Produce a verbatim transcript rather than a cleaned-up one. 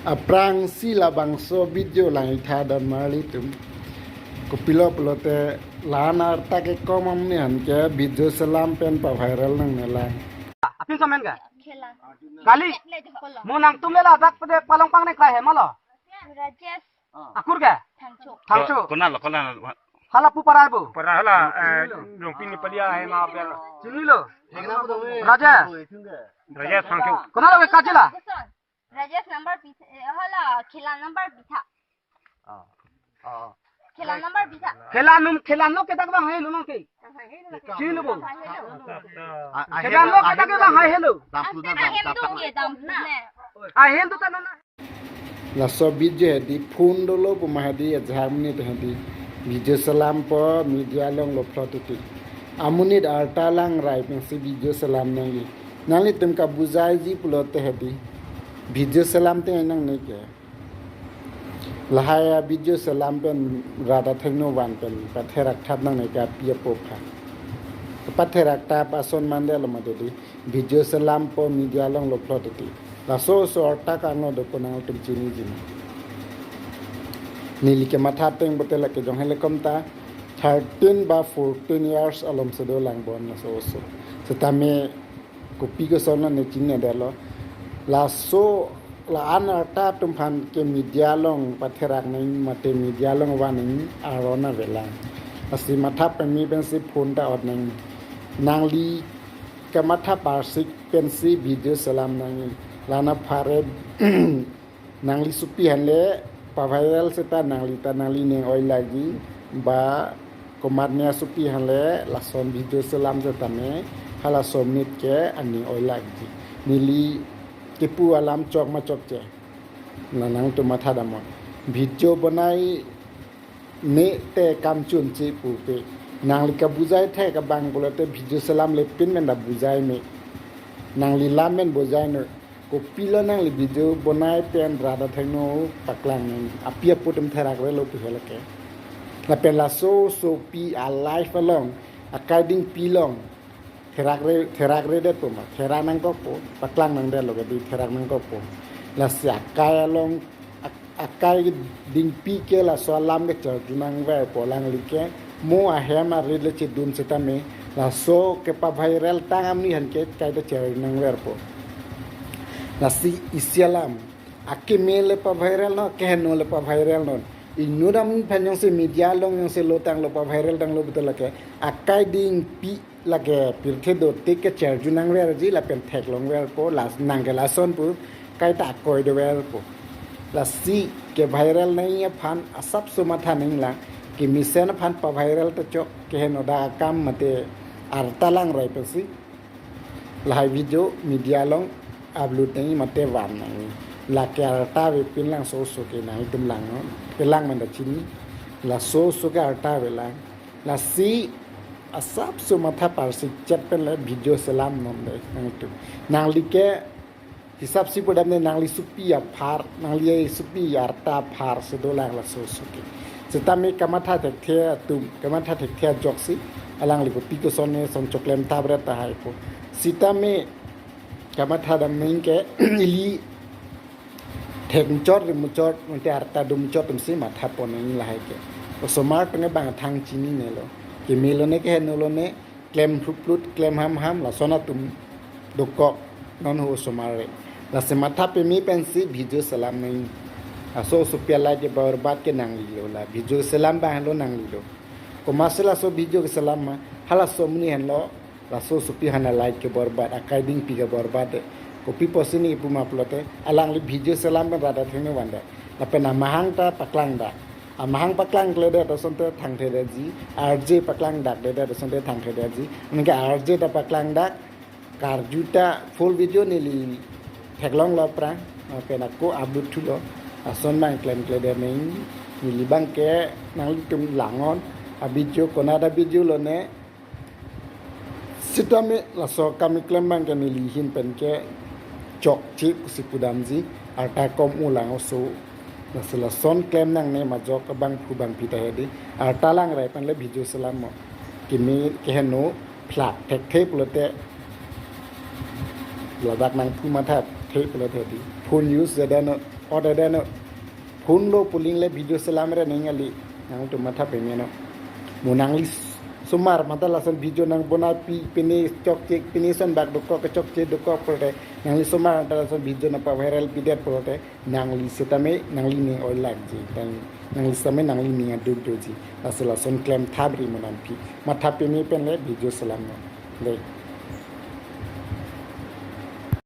Aphrangsi labangso video lang-ik tha don marli atum. Kopilo pulote la-an arta kekom amonit aphan ke video selam pen pa-viral nangne lang. Apin somen ke? Khela. Kali. Mo nangtum le ladak pede palong pang ne krai he malo. Rajesh Akur ke? Thangcho. Thangcho. Ko-, konat lo, konat lo? Hala pu parai bo. Para hala, eh, Rongpi Nepali ahem abel. Chinilo. Rajesh. Rajesh Thangcho. Konat lo ke kajila? Rajesh number pitha, eh, hala khela number pitha. Ah. Ah. Khela number pitha. Khela num, khela no kedak bang hai lo nang ke. Chini bo. Ah, ah, khela no kedak bang hai lo. Dam tu na, dam, dam, dam. Ahem tu ta na. Laso video hedi phone dolo pu ma hedi ajahak amonit hedi video selampo media along lo plot uti. Amonit arta langrai pensi video selam nangji. Nanglitum kabujaiji pulote hedi video selam te nangne ke. Lahai a video selam pen rat athengno van pen patherak thap nangne ke api apo aphan. Patherak thap ason mandelo mate di. Video selampo media along lo plot uti. Laso oso arta kangno do ko nangtum chiniji ma? Neli kematha ateng pulote lake jong helekom ta thirteen ba fourteen years alom si dolang bon laso oso. Setame kopi koson ne chinine detlo. Laso la-an arta atum aphan ke media along patherak nangji mate media along van nangji aron avelang. Lasi matha peme pensi phone ta ot nangji. Nangli kamatha parsik pensi video selam nangji. La-an aphare nangli sopi aphan le pa-viral seta nangli ta nangli ning oi lagi ba komatne asopi aphan le lason video selam setame halaso amonit ke aning oi lagi. Neli kepu alam chok ma chokche. Na nangtum matha damnon. Video bonai me te kam chunche pupe. Nangli kabujai thek abang pulote video selam le pin men da bujai me. Nangli lam men bujai no. Kopilo nangli video bonai pen rat athengno paklang nang. Api apo atum therak relo pu he lake. Lapen laso osopi a-life along, akai dingpi along therak re, therak redet po ma, therak nangkokpo, paklang nangdetlo ke di therak nangkokpo. Lasi akai along, ak-, akai dingpi ke laso alam ke charju nangverpo alangli ke, mo ahem arit le chedun setame, laso kepa-viral tang amonit aphan ke kaita charju nangverpo. Lasi isi alam, akeme le pa-viral non, akeheno le pa-viral non. Inut amonit aphan jongsi media along jongsi lo tanglo pa-viral tanglo pulote lake, akai dingpi lake pirthe dotik ke charju nangverji lapen theklongverpo, las nang ke lason pu kaita akoi doverpo. Lasi ke-viral nangji aphan asapso matha nanglang, kemesen aphan pa-viral ta chok, keheno dak akam mate arta langrai pensi lahai video media along upload nangji mate van nangji. Lake arta avepin lang, laso oso ke nangtum lang non. Kelang man da chini. Laso oso ke arta avelang. Lasi asapso matha parsik chet pen le video selam non de nangtum. Nangli ke hisap si pudam ne nangli sopi aphar, nangli sopi arta aphar si dolang laso oso ke. Setame kamatha thekthe atum, kamatha thekthe ajoksi, alangli kopi koson ne son choklem tabret tahai po. Setame kamatha dam nangji ke ili thek muchot, ri muchot, mate arta do muchot atumsi matha pon nangji lahai ke. Osomar atum ke bang thang chininelo. Keme lone keheno lone, klem phluphlut, klem hamham, lason atum dokok non ho osomar re. Lasi matha peme pensi video selam nangji. Laso osopi a-life ke borbad ke nanglilo la. Video selam abang lo nanglilo. Komatsi laso video keselam ma, halaso amonit aphan lo, laso osopi aphan a-life ke borbad, akai dingpi ke borbad de. Kopi pusi ne ipu ma pulote, alangli video selam pen rat athengno vandet. Lapen amahang ta paklang dak. Amahang paklang kledet asonte thangthedetji, arje paklang dak dedet asonte thangthedetji. Anke arje ta paklang dak, karju ta full video neli theklonglo aphrang, lapen ako upload thulo. Lason abang klem kledet nangji, neli abang ke nanglitum lang non, a-video konat a-video lone, setame laso akam keklem abang ke neli ahin pen ke chokche pusi pudamji, arta kom ulang oso. Lasi lason klem nangne majok abang phu abang pita hedi. Arta langrai pen le video selam mo. Keme keheno phlak thekthe pulote ladak nangphu matha the pulote di. Phone use jada non. Order dano. Phone lo puling le video selam re neng ali. Nangtum matha peme no. Mo nangli somar mata lason video nang bona pi pene chokche pene son bak dokok chokche dokok pulote. Nangli somar mata lason video nangpa viral pidet pulote. Nangli setame nangli ning oilak ji. Dan nangli setame nangli ning aduk doji. Laso lason klem thabri mo nangpi. Matha peme pen le video selam no. Le.